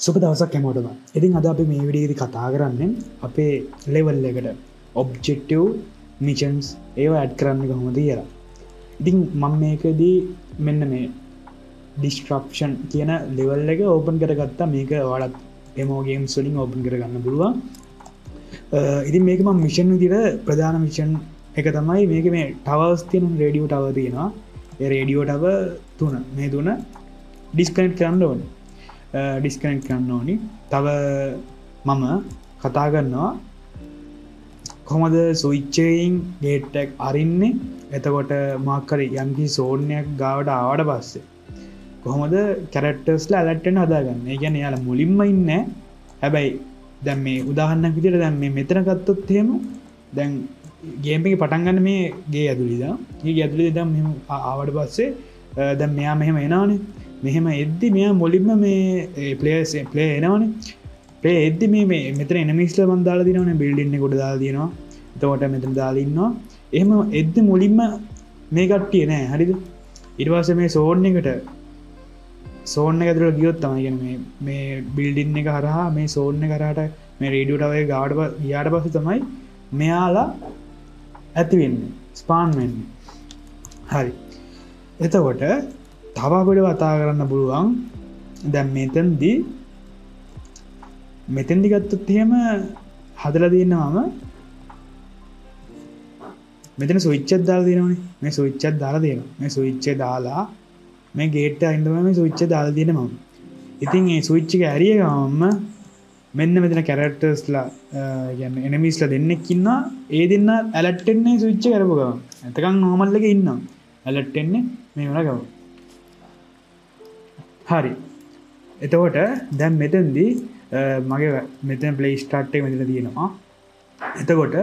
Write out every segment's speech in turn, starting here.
සුබ දවසක් හැමෝටම. ඉතින් අද අපි මේ වීඩියෝ එකේදී කතා කරන්නේ අපේ ලෙවල් එකට ඔබ්ජෙක්ටිව් මිෂන්ස් ඒවා ඇඩ් කරන්න කොහොමද කියලා. ඉතින් මම මේකදී මෙන්න මේ ඩිස්ට්‍රප්ෂන් කියන ලෙවල් එක ඕපන් කරගත්තා. මේක ඔයාලත් ඩෙමෝ ගේම්ස් වලින් ඕපන් කරගන්න පුළුවන්. ඉතින් මේක මම මිෂන් විදිහට ප්‍රධාන මිෂන් එක තමයි මේක. මේ ටවර්ස් තියෙන, රේඩියෝ ටවර් තියෙනවා. ඒ රේඩියෝ ටවර් තුන, මේ තුන ඩිස්කනෙක්ට් කරන්න ඕනේ. ඩිස්කනෙක්ට් කරන්න ඕනි. තව මම කතා කරනවා කොහොමද ස්විච් එකකින් ගේට් එකක් අරින්නේ, එතකොට මොකක් හරි යම්කිසි සෝන් එකක් ගාවට ආවට පස්සේ කොහොමද කැරක්ටර්ස්ලා ඇලර්ට් වෙන්න හදාගන්නේ. ඒ කියන්නේ එයාලා මුලින්ම ඉන්නේ. හැබැයි දැන් මේ උදාහරණයක් විදිහට දැන් මේ මෙතන ගත්තොත් එහෙම, දැන් ගේම් එකේ පටන් ගන්න මේ ගේ ඇතුළේ ඉඳන්. මේ ගේ ඇතුළේ දැන් මෙහෙම ආවට පස්සේ දැන් මෙයා මෙහෙම එනවනේ. මෙහෙම එද්දි මෙයා මුලින්ම මේ ප්ලේයර්ස් ප්ලේයර් එනවනේ. ප්ලේයර් එද්දි මේ මේ මෙතන එනමිස්ලා මං දාලා දිනවනේ, බිල්ඩින් එක උඩ දාලා දිනවා. එතකොට මෙතන දාලා ඉන්නවා. එහෙම එද්දි මුලින්ම මේ කට්ටිය නෑ. හරිද? ඊට පස්සේ මේ සෝන් එකට, සෝන් එක ඇතුළට ගියොත් තමයි කියන්නේ මේ මේ බිල්ඩින් එක හරහා මේ සෝන් එක හරහාට මේ රේඩියෝ ටවර් එක ගාවට ගියාට පස්සේ තමයි මෙයාලා ඇති වෙන්නේ, ස්පාන් වෙන්නේ. හරි. එතකොට තව අපිට කතා කරන්න පුළුවන් දැන් මෙතනදී මෙතෙන්දි ගත්තොත් එහෙම හදලා තියෙනවම මෙතන ස්විච් එකක් දාලා තියෙනවනේ. මේ ස්විච් එකක් දාලා තියෙනවා. මේ ස්විච් එක දාලා මේ ගේට් එක අයින් තමයි මේ ස්විච් එක දාලා තියෙන්නේ මම. ඉතින් මේ ස්විච් එක ඇරිය ගමන්ම මෙන්න මෙතන කැරක්ටර්ස්ලා, ඒ කියන්නේ එනිමීස්ලා දෙන්නෙක් ඉන්නවා. ඒ දෙන්න ඇලර්ට් වෙන්නේ ස්විච් එක අරපු ගමන්. නැතකන් නෝමල් එකේ ඉන්නවා. ඇලර්ට් වෙන්නේ මේ වෙන ගමන්. හරි. එතකොට දැන් මෙතෙන්දී මගේ මෙතන ප්ලේ ස්ටාර්ට් එක මෙතන තියෙනවා. එතකොට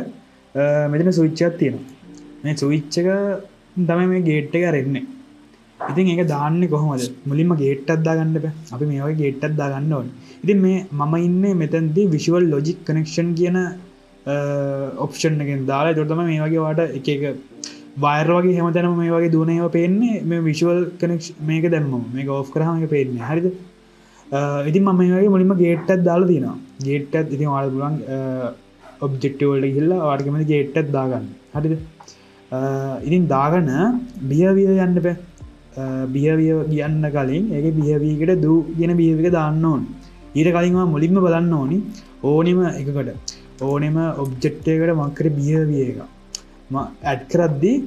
මෙතන ස්විච් එකක් තියෙනවා. මේ ස්විච් එක තමයි මේ ගේට් එක අරෙන්නේ. ඉතින් ඒක දාන්නේ කොහොමද? මුලින්ම ගේට් එකක් දාගන්න බෑ. අපි මේ වගේ ගේට් එකක් දාගන්න ඕනේ. ඉතින් මේ මම ඉන්නේ මෙතනදී විෂුවල් ලොජික් කනෙක්ෂන් කියන ඔප්ෂන් එකෙන් දාලා. ඒතකොට තමයි මේ වගේ ඔයාලට එක එක වයර් වගේ හැමතැනම මේ වගේ දුවන ඒවා පේන්නේ මේ විෂුවල් කනෙක්ෂන් මේක දැම්මම. මේක ඕෆ් කරාම මේක පේන්නේ නැහැ. හරිද? ඉතින් මම මේ වගේ මුලින්ම ගේට් එකක් දාලා තියෙනවා. ගේට් එකක් ඉතින් ඔයාලට පුළුවන් ඔබ්ජෙක්ටිව් වලට ගිහිල්ලා ඔයාලට කැමති ගේට් එකක් දාගන්න. හරිද? ඉතින් දාගෙන බිහේවියර් යන්න බෑ. බිහේවියර් කියන්න කලින් ඒකේ බිහේවියර් එකට දු කියන බිහේවියර් එක දාන්න ඕනේ. ඊට කලින් ඔයා මුලින්ම බලන්න ඕනි ඕනිම එකකට ඕනෙම ඔබ්ජෙක්ට් එකකට මොකක් හරි බිහේවියර් එකක් මම ඇඩ් කරද්දී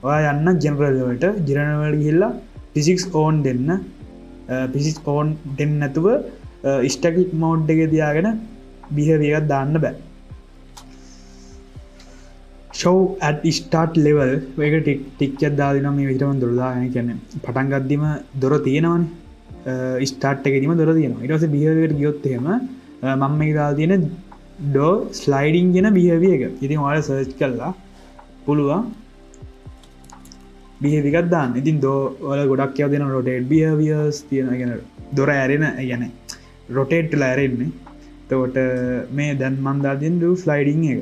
ඔයා යන්න ජෙනරල් වලට. ජෙනරල් වලට ගිහිල්ලා ෆිසික්ස් ඕන් දෙන්න. ෆිසික්ස් ඕන් දෙන්න නැතුව ස්ටැටික් මෝඩ් එකේ තියාගෙන බිහේවියර් එකක් දාන්න බෑ. Show at start level එක ටික් ටික් එකක් දාලා දෙනවා. මේ විදිහට මම දොර දාගෙන, කියන්නේ පටන් ගද්දිම දොර තියෙනවනේ. ස්ටාර්ට් එකේදීම දොර තියෙනවා. ඊට පස්සේ බිහේවියර් එකට ගියොත් එහෙම මම මේක දාලා තියෙන ඩෝ ස්ලයිඩින් කියන බිහේවියර් එක. ඉතින් ඔයාලා සර්ච් කරලා පුළුවන් බිහේවියර් එකක් දාන්න. ඉතින් දෝ වල ගොඩක් ඒවා දෙනවා, රොටේට් බිහේවියර්ස් තියෙනවා. ඒ කියන්නේ දොර ඇරෙන, ඒ කියන්නේ රොටේට් වෙලා ඇරෙන්නේ. එතකොට මේ දැන් මම දාලා තියෙන ඩෝ ස්ලයිඩින් එක.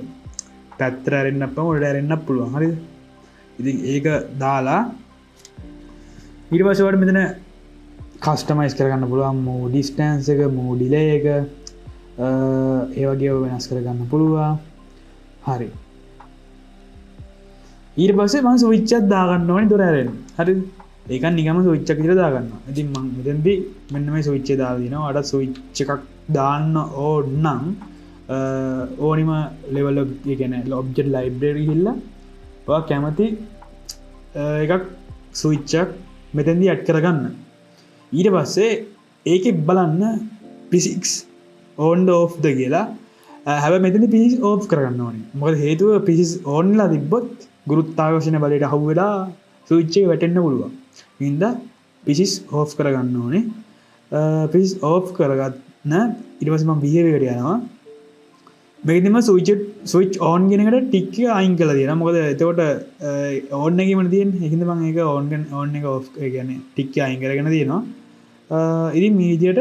පැත්තට ඇරෙන්නත් පුළුවන්, උඩට ඇරෙන්නත් පුළුවන්. හරිද? ඉතින් ඒක දාලා ඊට පස්සේ ඔයාලට මෙතන කස්ටමයිස් කරගන්න පුළුවන් මූව් ඩිස්ටන්ස් එක, මූව් ඩිලේ එක, ඒ වගේ ඒවා වෙනස් කරගන්න පුළුවන්. හරි. ඊට පස්සේ මං ස්විච් එකක් දාගන්න ඕනේ දොර ඇරෙන්න. හරිද? ඒකත් නිකම්ම ස්විච් එකක් විතර දාගන්නවා. ඉතින් මං මෙතෙන්දී මෙන්න මේ ස්විච් එක දාලා දිනවා. ඔයාලට ස්විච් එකක් දාන්න ඕන නම් ඕනිම ලෙවල් ඔෆ්, ඒ කියන්නේ ඔබ්ජෙක්ට් ලයිබ්‍රරි ගිහිල්ලා ඔයා කැමති එකක් ස්විච් එකක් මෙතෙන්දී ඇඩ් කරගන්න. ඊට පස්සේ ඒකේ බලන්න ෆිසික්ස් ඕන් ද ඕෆ් ද කියලා. හැබැයි මෙතනදී ෆිසික්ස් ඕෆ් කරගන්න ඕනේ. මොකද හේතුව ෆිසික්ස් ඕන් වෙලා තිබ්බොත් ගුරුත්වාකර්ෂණ බලයට අහු වෙලා ස්විච් එක වැටෙන්න පුළුවන්. හින්දා ෆිසික්ස් ඕෆ් කරගන්න ඕනේ. ෆිසික්ස් ඕෆ් කරගන්න ඊට පස්සේ මම බිහේවියර් එකට යනවා. මේකෙදිම ස්විච් ඕන් කියන එකට ටික් එක අයින් කරලා තියෙනවා. මොකද එතකොට ඕන් එකේමනේ තියෙන්නේ. ඒකින්ද මම ඒක ඕන් එක ඕෆ්, ඒ කියන්නේ ටික් එක අයින් කරගෙන තියෙනවා. ඉතින් මේ විදියට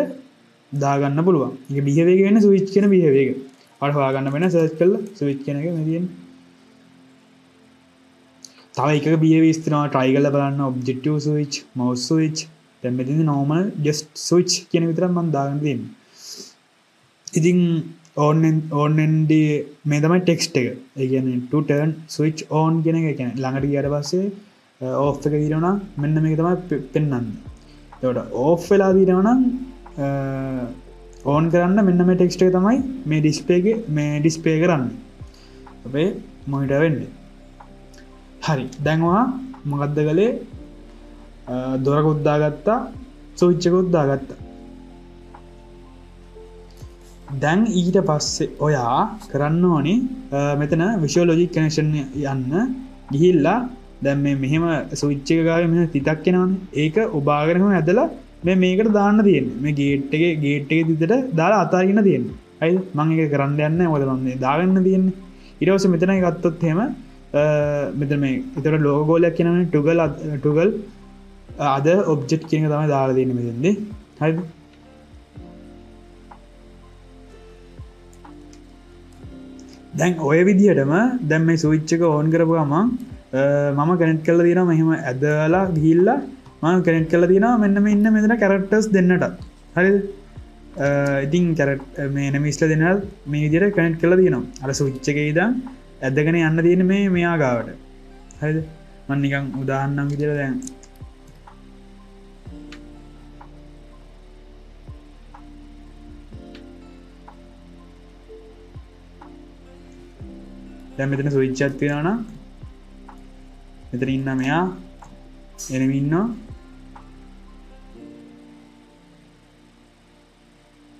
දාගන්න පුළුවන්. ඒක බිහේවියර් එක වෙන්නේ ස්විච් කියන බිහේවියර් එක. ඔයාලට හොයාගන්න වෙන සර්ච් කරලා ස්විච් කියන එක මේ තියෙන්නේ. තව එකක බිහේවියර්ස් තියෙනවා, try කරලා බලන්න. Objective switch, mouse switch. දැන් මෙතනදී normal just switch කියන විතරක් මම දාගන්න තියෙන්නේ. ඉතින් ඕන් වෙන්නේ මේ තමයි ටෙක්ස්ට් එක. ඒ කියන්නේ to turn switch on කියන එක. ඒ කියන්නේ ළඟට ගියාට පස්සේ ඕෆ් එක දිනනවා නම් මෙන්න මේක තමයි පෙන්වන්නේ. එතකොට ඕෆ් වෙලා දිනනවා නම් ඕන් කරන්න මෙන්න මේ ටෙක්ස්ට් එක තමයි මේ ඩිස්ප්ලේ එකේ මේ ඩිස්ප්ලේ කරන්නේ. අපේ මොනිටර් වෙන්නේ. හරි. දැන් ඔයා මොකද්ද කළේ? දොරකුත් දාගත්තා, ස්විච් එකකුත් දාගත්තා. දැන් ඊට පස්සේ ඔයා කරන්න ඕනේ මෙතන විෂුවල් ලොජික් කනෙක්ෂන් යන්න ගිහිල්ලා දැන් මේ මෙහෙම ස්විච් එක ගාවේ මෙහෙම තිතක් එනවනේ. ඒක ඔබාගෙන එහෙම ඇදලා මේ මේකට දාන්න තියෙන්නේ. මේ ගේට් එකේ තිතට දාලා අතාරින්න තියෙන්නේ. හරිද? මං ඒක කරන්න යන්නේ නැහැ. මොකද මං මේ දාගන්න තියෙන්නේ. ඊට පස්සේ මෙතන එක ගත්තොත් එහෙම මෙතන මේ ඊතර ලෝගෝ ගෝලයක් එනවනේ. ටුගල් අද ඔබ්ජෙක්ට් කියන එක තමයි දාලා තියෙන්නේ මෙතෙන්දී. හරිද? දැන් ඔය විදිහටම දැන් මේ ස්විච් එක ඕන් කරපු ගමන් මම කනෙක්ට් කරලා තියෙනවා මෙහෙම ඇදලා ගිහිල්ලා මම කනෙක්ට් කරලා තියෙනවා මෙන්න මේ ඉන්න මෙතන කැරක්ටර්ස් දෙන්නටත්. හරිද? ඉතින් මේ එනිමිස්ලා දෙන්නටත් මේ විදිහට කනෙක්ට් කරලා තියෙනවා. අර ස්විච් එකේ ඉඳන් ඇදගෙන යන්න තියෙන්නේ මෙයා ගාවට. හරිද? මම නිකන් උදාහරණයක් විදිහට දැන් දැන් මෙතන ස්විච් එකක් තියෙනවා නම් මෙතන ඉන්න මෙයා එනිමි ඉන්නවා.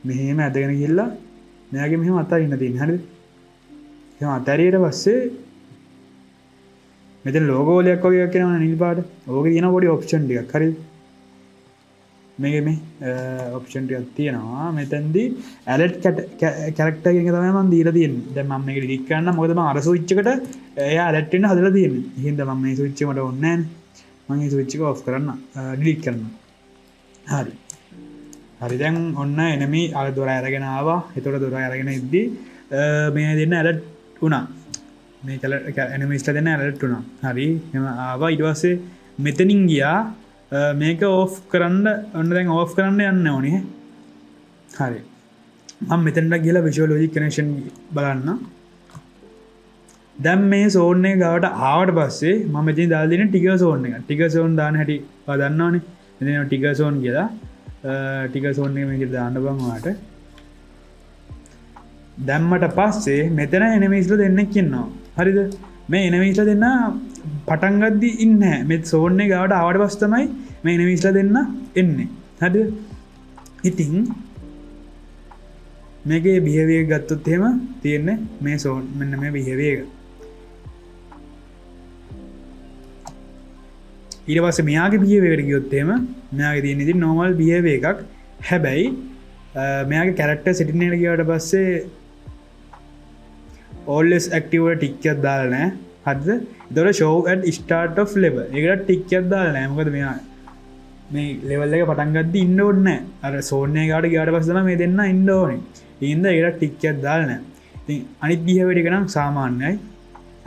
මෙහෙම ඇදගෙන ගිහිල්ලා මෙයාගේ මෙහෙම අතරින්න තියෙන්නේ. හරිද? එහෙම අතරියට පස්සේ මෙතන ලෝගෝ වලයක් වගේ එකක් එනවනේ නිල් පාට. ඕකේ තියෙන පොඩි ඔප්ෂන් ටිකක්. හරිද? මේකේ මේ ඔප්ෂන් ටිකක් තියෙනවා. මෙතෙන්දී ඇලර්ට් කැරක්ටර් කියන එක තමයි මම දීලා තියෙන්නේ. දැන් මම මේක ඩිලීට් කරන්න. මොකද මම අර ස්විච් එකට එයා ඇලර්ට් වෙන්න හදලා තියෙන්නේ. ඒ හින්දා මම මේ ස්විච් එක මට ඕනේ නෑනේ. මම මේ ස්විච් එක ඔෆ් කරන්න. ඩිලීට් කරන්න. හරි. හරි දැන් ඔන්න එනමි අර දොර අරගෙන ආවා. එතකොට දොර අරගෙන ඉද්දි මේ දෙන්න ඇලර්ට් වුණා. මේ එනමිස්ලා දෙන්න ඇලර්ට් වුණා. හරි එහෙම ආවා. ඊට පස්සේ මෙතනින් ගියා. මේක ඕෆ් කරන්න ඔන්න දැන් ඕෆ් කරන්න යන්න ඕනේ. හරි මම මෙතනට ගිහලා විෂුවල් ලොජික් කනෙක්ෂන් බලන්න. දැන් මේ සෝන් එක ගාවට ආවට පස්සේ මම මෙතන දාලා තියෙන ටිගර් සෝන් එක. ටිගර් සෝන් දාන හැටි ඔයා දන්නවනේ. මෙතන එනවා ටිගර් සෝන් කියලා. ටිගර් සෝන් එක මේකට දාන්න බං ඔයාට. දැම්මට පස්සේ මෙතන එනිමිස්ලා දෙන්නෙක් ඉන්නවා. හරිද? මේ එනිමිස්ලා දෙන්න පටන් ගද්දි ඉන්නේ නැහැ. මේ සෝන් එක ගාවට ආවට පස්සේ තමයි මේ එනිමිස්ලා දෙන්න එන්නේ. හරිද? ඉතින් මේකේ බිහේවියර් එක ගත්තොත් එහෙම තියෙන්නේ මේ සෝන් මෙන්න මේ බිහේවියර් එක. ඊට පස්සේ මෙයාගේ බිහේවියර් එකට ගියොත් එහෙම මෙයාගේ තියෙන ඉතින් නෝමල් බිහේවියර් එකක්. හැබැයි මෙයාගේ කැරක්ටර් සෙටින් එකට ගියාට පස්සේ always active වල ටික් එකක් දාලා නැහැ. හරිද? එතකොට show at start of level ඒකට ටික් එකක් දාලා නැහැ. මොකද මෙයා මේ ලෙවල් එක පටන් ගද්දි ඉන්න ඕනේ නැහැ. අර සෝන් එක ගාවට ගියාට පස්සේ තමයි මේ දෙන්න ඉන්න ඕනේ. ඒ හින්දා ඒකට ටික් එකක් දාලා නැහැ. ඉතින් අනිත් බිහේවියර් එක නම් සාමාන්‍යයි.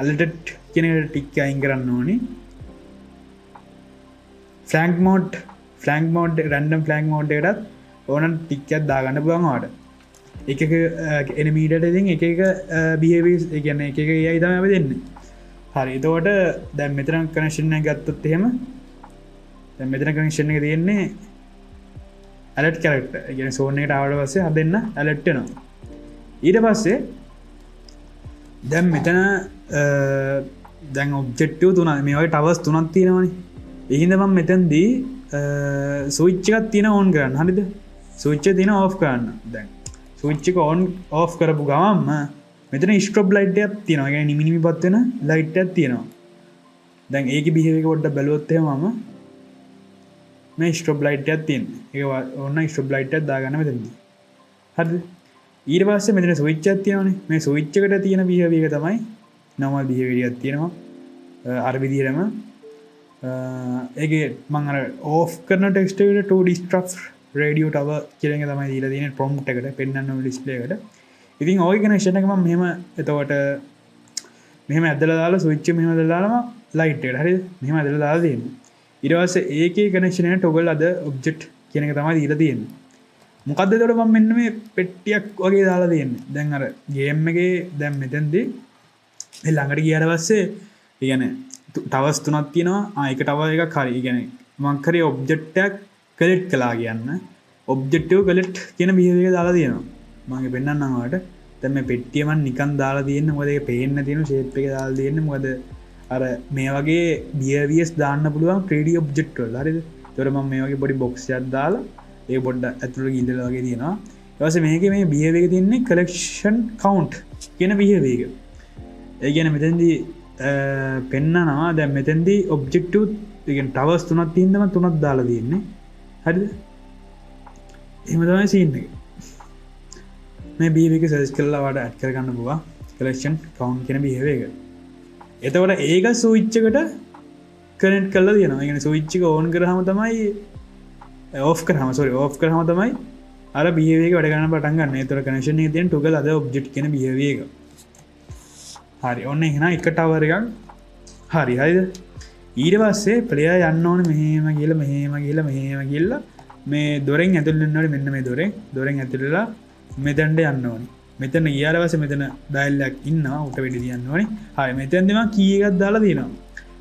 alerted කියන එකට ටික් එක අයින් කරන්න ඕනේ. Flank mode, flank mode, random flank mode එකටත් ඕනනම් ටික් එකක් දාගන්න පුළුවන් ඔයාලට. එක එක එනිමීටට ඉතින් එක එක බිහේවියර්ස්, ඒ කියන්නේ එක එක AI තමයි අපි දෙන්නේ. හරි එතකොට දැන් මෙතන කනෙක්ෂන් එක ගත්තොත් එහෙම දැන් මෙතන කනෙක්ෂන් එක තියෙන්නේ ඇලර්ට් කැරක්ටර්. ඒ කියන්නේ සෝන් එකට ආවට පස්සේ හදෙන්න ඇලර්ට් වෙනවා. ඊට පස්සේ දැන් මෙතන දැන් ඔබ්ජෙක්ටිව් තුන මේ වගේ ටවර්ස් තුනක් තියෙනවනේ. ඒ හින්දා මම මෙතනදී ස්විච් එකක් තියෙන ඕන් කරන්න. හරිද? ස්විච් එක තියෙන ඕෆ් කරන්න. දැන් ස්විච් එක ඕන් ඕෆ් කරපු ගමන්ම මෙතන ස්ට්‍රොබ් ලයිට් එකක් තියෙනවා. ඒ කියන්නේ නිමි නිමි පත් වෙන ලයිට් එකක් තියෙනවා. දැන් ඒකේ බිහේවියර් එක පොඩ්ඩක් බැලුවොත් එහෙම මම මේ ස්ට්‍රොබ් ලයිට් එකක් තියෙනවා. ඒක ඕන ස්ට්‍රොබ් ලයිට් එකක් දාගන්න මෙතනදී. හරිද? ඊට පස්සේ මෙතන ස්විච් එකක් තියෙනවනේ. මේ ස්විච් එකට තියෙන බිහේවියර් එක තමයි නෝමල් බිහේවියර් එකක් තියෙනවා. අර විදිහටම ඒකේ මං අර ඕෆ් කරන ටෙක්ස්ට් එකට to disrupt radio tower කියන එක තමයි දීලා තියෙන්නේ ප්‍රොම්ප්ට් එකට පෙන්වන්න ඕන ඩිස්ප්ලේ එකට. ඉතින් ඔය කනෙක්ෂන් එක මම මෙහෙම එතකොට මෙහෙම ඇදලා දාලා ස්විච් එක මෙහෙම ඇදලා දාලාම ලයිට් එකට. හරිද? මෙහෙම ඇදලා දාලා තියෙන්නේ. ඊට පස්සේ ඒකේ කනෙක්ෂන් එක ටොගල් අද ඔබ්ජෙක්ට් කියන එක තමයි දීලා තියෙන්නේ. මොකද්ද එතකොට මම මෙන්න මේ පෙට්ටියක් වගේ දාලා තියෙන්නේ. දැන් අර ගේම් එකේ දැන් මෙතෙන්දී මේ ළඟට ගියාට පස්සේ ඒ කියන්නේ ටවර්ස් තුනක් තියෙනවා. එක ටවර් එකක් හරි. ඒ කියන්නේ මොකක් හරි ඔබ්ජෙක්ට් එකක් කලෙක්ට් කළා කියන්න. ඔබ්ජෙක්ටිව් කලෙක්ට් කියන බිහේවියර් එක දාලා තියෙනවා. මම ඒක පෙන්නන්නම් ඔයාලට. දැන් මේ පෙට්ටිය මම නිකන් දාලා තියෙන්නේ. මොකද ඒක පේන්න තියෙන ෂේප් එක දාලා තියෙන්නේ. මොකද අර මේ වගේ බිහේවියර්ස් දාන්න පුළුවන් 3D object වල. හරිද? ඒතකොට මම මේ වගේ පොඩි බොක්ස් එකක් දාලා ඒක පොඩ්ඩක් ඇතුළට ගිහිල්ලා වගේ තියෙනවා. ඊට පස්සේ මේකේ මේ බිහේවියර් එක තියෙන්නේ කලෙක්ෂන් කවුන්ට් කියන බිහේවියර් එක. ඒ කියන්නේ මෙතෙන්දී පෙන්නනවා දැන් මෙතෙන්දී ඔබ්ජෙක්ටිව් ඒ කියන්නේ ටවර්ස් තුනක් තියෙන මම තුනක් දාලා තියෙන්නේ. හරිද? එහෙම තමයි සීන් එක. මේ බිහේවියර් එක සර්ච් කරලා ඔයාලට ඇඩ් කරගන්න පුළුවන් කලෙක්ෂන් කවුන්ට් කියන බිහේවියර් එක. එතකොට ඒක ස්විච් එකට කනෙක්ට් කරලා තියෙනවා. ඒ කියන්නේ ස්විච් එක ඕන් කරාම තමයි ඔෆ් කරාම සෝරි ඔෆ් කරාම තමයි අර බිහේවියර් එක වැඩ කරන්න පටන් ගන්න. ඒතකොට කනෙක්ෂන් එකේ තියෙන ටොගල් අද ඔබ්ජෙක්ට් කියන බිහේවියර් එක. හරි ඔන්න එහෙනම් එක ටවර් එකක් හරි. හරිද? ඊට පස්සේ ප්ලේයර් යන්න ඕනේ මෙහෙම ගිහලා මෙහෙම ගිහලා මෙහෙම ගිහලා මේ දොරෙන් ඇතුල් වෙන්න ඕනේ. මෙන්න මේ දොරෙන් ඇතුල් වෙලා මෙතනට යන්න ඕනේ. මෙතන ගියාට පස්සේ මෙතන ඩයල් එකක් ඉන්නවා උට වෙඩි තියන්න ඕනේ. හරි මෙතෙන්දී මං කී එකක් දාලා තියෙනවා.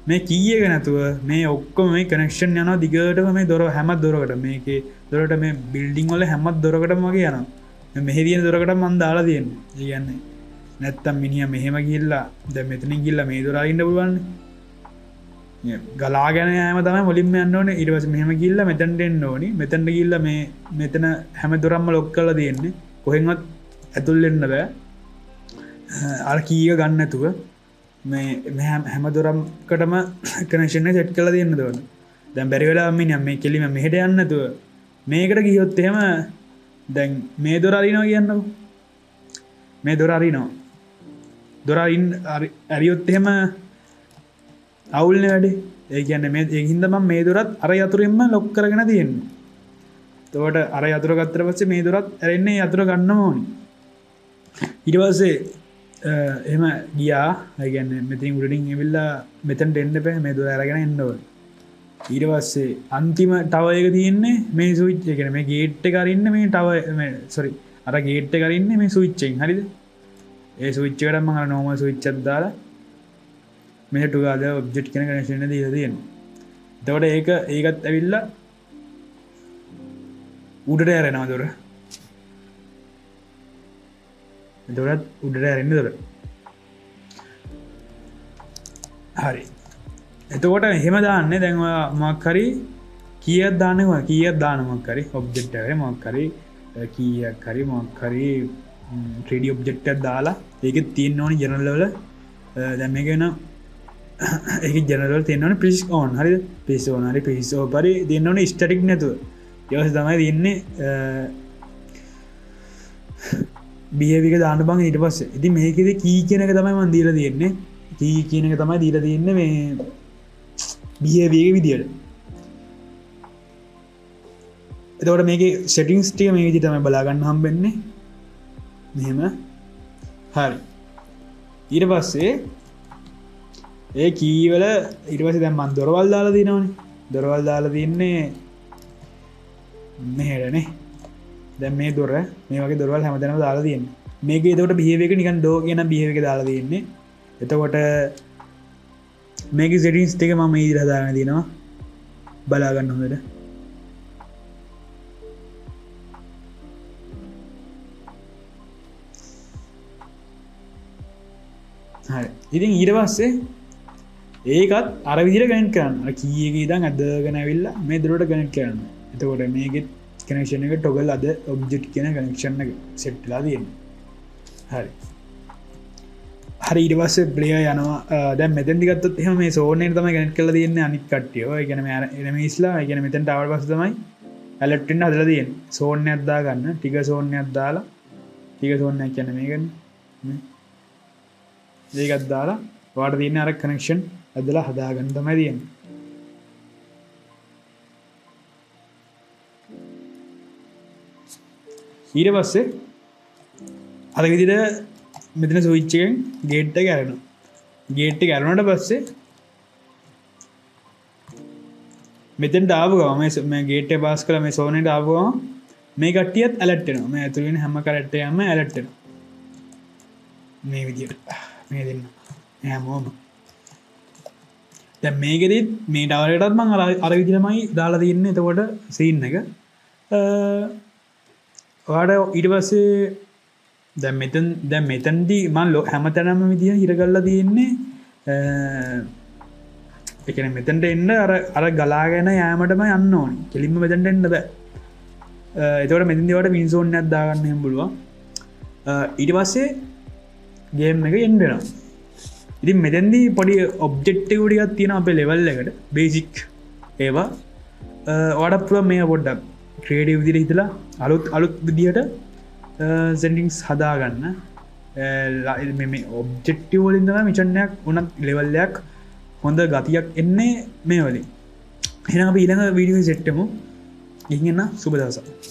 මේ කී එක නැතුව මේ ඔක්කොම මේ කනෙක්ෂන් යනවා දිගටම මේ දොර හැම දොරකටම. මේකේ දොරට මේ බිල්ඩින් වල හැම දොරකටම වගේ යනවා. මේ මෙහෙ තියෙන දොරකටම මං දාලා තියෙන්නේ. ඒ කියන්නේ නැත්තම් මිනිහා මෙහෙම ගිහිල්ලා දැන් මෙතනින් ගිහිල්ලා මේ දොර අරින්න පුළුවන් නේ. ගලාගෙන යෑම තමයි මුලින්ම යන්න ඕනේ. ඊට පස්සේ මෙහෙම ගිහිල්ලා මෙතනට එන්න ඕනේ. මෙතනට ගිහිල්ලා මේ මෙතන හැම දොරක්ම ලොක් කරලා තියෙන්නේ. කොහෙන්වත් ඇතුල් වෙන්න බෑ. අර කී එක ගන්න නැතුව මේ හැම දොරකටම කනෙක්ෂන් එක සෙට් කරලා තියෙන්න ඕනේ. දැන් බැරි වෙලාව මිනිහා මේ කෙලිම මෙහෙට යන්න නැතුව මේකට ගියොත් එහෙම දැන් මේ දොර අරිනවා කියන්නකෝ. මේ දොර අරිනවා. දොර ඇරියොත් එහෙම අවුල්නේ වැඩේ. ඒ කියන්නේ මේ ඒ හින්දා මම මේ දොරත් අර යතුරින්ම ලොක් කරගෙන තියෙන්නේ. එතකොට අර යතුර ගත්තට පස්සේ මේ දොරත් ඇරෙන්නේ යතුර ගන්නම ඕනි. ඊට පස්සේ එහෙම ගියා. ඒ කියන්නේ මෙතනින් උඩින් ඇවිල්ලා මෙතනට එන්න බෑ. මේ දොර අරගෙන එන්න ඕනේ. ඊට පස්සේ අන්තිම ටවර් එක තියෙන්නේ මේ ස්විච් එක. කියන්නේ මේ ගේට් එක අරින්න මේ ටවර් මේ සෝරි අර ගේට් එක අරින්නේ මේ ස්විච් එකෙන්. හරිද? ඒ ස්විච් එකට මම අර නෝමල් ස්විච් එකක් දාලා මෙහෙ ටුගාද ඔබ්ජෙක්ට් කියන කනෙක්ෂන් එක දීලා තියෙනවා. එතකොට ඒකත් ඇවිල්ලා උඩට ඇරෙනවා දොර. එතකොටත් උඩට ඇරෙන්න දොර. හරි. එතකොට එහෙම දාන්නේ දැන් ඔයා මොකක් හරි කීයක් දාන්නේ ඔයා කීයක් දාන මොකක් හරි ඔබ්ජෙක්ට් එකක් හරි මොකක් හරි කීයක් හරි මොකක් හරි 3D object එකක් දාලා ඒකෙත් තියෙන්න ඕනේ ජෙනරල් වල. දැන් මේක වෙන ඒකේ ජෙනරල් වල තියෙන්න ඕනේ ප්‍රිස් ඔන්. හරිද? ප්‍රිස් ඔන් හරි ප්‍රිස් ඔෆ් හරි තියෙන්න ඕනේ ස්ටැටික් නැතුව. ඊට පස්සේ තමයි තියෙන්නේ බිහේවියර් එක දාන්න බං ඊට පස්සේ. ඉතින් මේකෙදි කී කියන එක තමයි මං දීලා තියෙන්නේ. කී කියන එක තමයි දීලා තියෙන්නේ මේ බිහේවියර් එක විදියට. එතකොට මේකේ සෙටින්ග්ස් ටික මේ විදිහට තමයි බලා ගන්න හම්බෙන්නේ. මෙහෙම. හරි. ඊට පස්සේ ඒ කී වල ඊට පස්සේ දැන් මං දොරවල් දාලා තියෙනවනේ. දොරවල් දාලා තින්නේ මෙහෙටනේ. දැන් මේ දොර මේ වගේ දොරවල් හැමතැනම දාලා තියෙන්නේ. මේකේ එතකොට බිහේවියර් එක නිකන් ඩෝ කියන බිහේවියර් එක දාලා තියෙන්නේ. එතකොට මේකේ සෙටින්ග්ස් ටික මම මේ විදිහට හදාගෙන තියෙනවා. බලා ගන්න හොඳට. හරි. ඉතින් ඊට පස්සේ ඒකත් අර විදිහට කනෙක්ට් කරන්න. අර කී එකේ ඉඳන් ඇදගෙන ඇවිල්ලා මේ දොරට කනෙක්ට් කරන්න. එතකොට මේකෙත් කනෙක්ෂන් එක ටොගල් අද ඔබ්ජෙක්ට් කියන කනෙක්ෂන් එක සෙට් වෙලා තියෙනවා. හරි. හරි ඊට පස්සේ ප්ලේයර් යනවා. දැන් මෙතෙන්දි ගත්තොත් එහෙම මේ සෝන් එකට තමයි කනෙක්ට් කරලා තියෙන්නේ අනිත් කට්ටිය. ඔය කියන්නේ මේ අර එනිමීස්ලා, ඒ කියන්නේ මෙතෙන්ට ආවට පස්සේ තමයි ඇලර්ට් වෙන්න හදලා තියෙන්නේ. සෝන් එකක් දාගන්න, ටික සෝන් එකක් දාලා, ටික සෝන් එකක් කියන්නේ මේකනේ. මේ ඒකත් දාලා ඔයාලට තියෙන්නේ අර කනෙක්ෂන් ඇදලා හදාගන්න තමයි තියෙන්නේ. ඊට පස්සේ අර විදිහට මෙතන ස්විච් එකෙන් ගේට් එක ඇරෙනවා. ගේට් එක ඇරුණාට පස්සේ මෙතෙන්ට ආපු ගමන් මේ ගේට් එක පාස් කරලා මේ සෝන් එකට ආපු ගමන් මේ කට්ටියත් ඇලර්ට් වෙනවා. මේ ඇතුළේ වෙන හැම කැරක්ටර් එකක්ම ඇලර්ට් වෙනවා මේ විදියට. මේ දෙන්න මේ හැමෝම. දැන් මේකෙදිත් මේ ටවර් එකටත් මං අර අර විදිහටමයි දාලා තියෙන්නේ. එතකොට සීන් එක ඔයාට ඊට පස්සේ දැන් මෙතන, දැන් මෙතනදී මං හැමතැනම විදිය හිර කරලා තියෙන්නේ. ඒ කියන්නේ මෙතනට එන්න අර අර ගලාගෙන යෑමටම යන්න ඕනි. කෙලින්ම මෙතනට එන්න බෑ. එතකොට මෙතනදී ඔයාලට වින් සෝන් එකක් දාගන්න එහෙම පුළුවන්. ඊට පස්සේ ගේම් එක එන්ඩ් වෙනවා. ඉතින් මෙතෙන්දී පොඩි ඔබ්ජෙක්ටිව් ටිකක් තියෙනවා අපේ ලෙවල් එකට, බේසික් ඒවා. ඔයාලට පුළුවන් මේක පොඩ්ඩක් ක්‍රියේටිව් විදිහට හිතලා අලුත් අලුත් විදිහට සෙටින්ග්ස් හදාගන්න. මේ ඔබ්ජෙක්ටිව් වලින් තමයි මිෂන් එකක් වුණත් ලෙවල් එකක් හොඳ ගතියක් එන්නේ මේ වලින්. එහෙනම් අපි ඊළඟ වීඩියෝ එකේ සෙට් වෙමු. ගිහින් එන්න, සුබ දවසක්.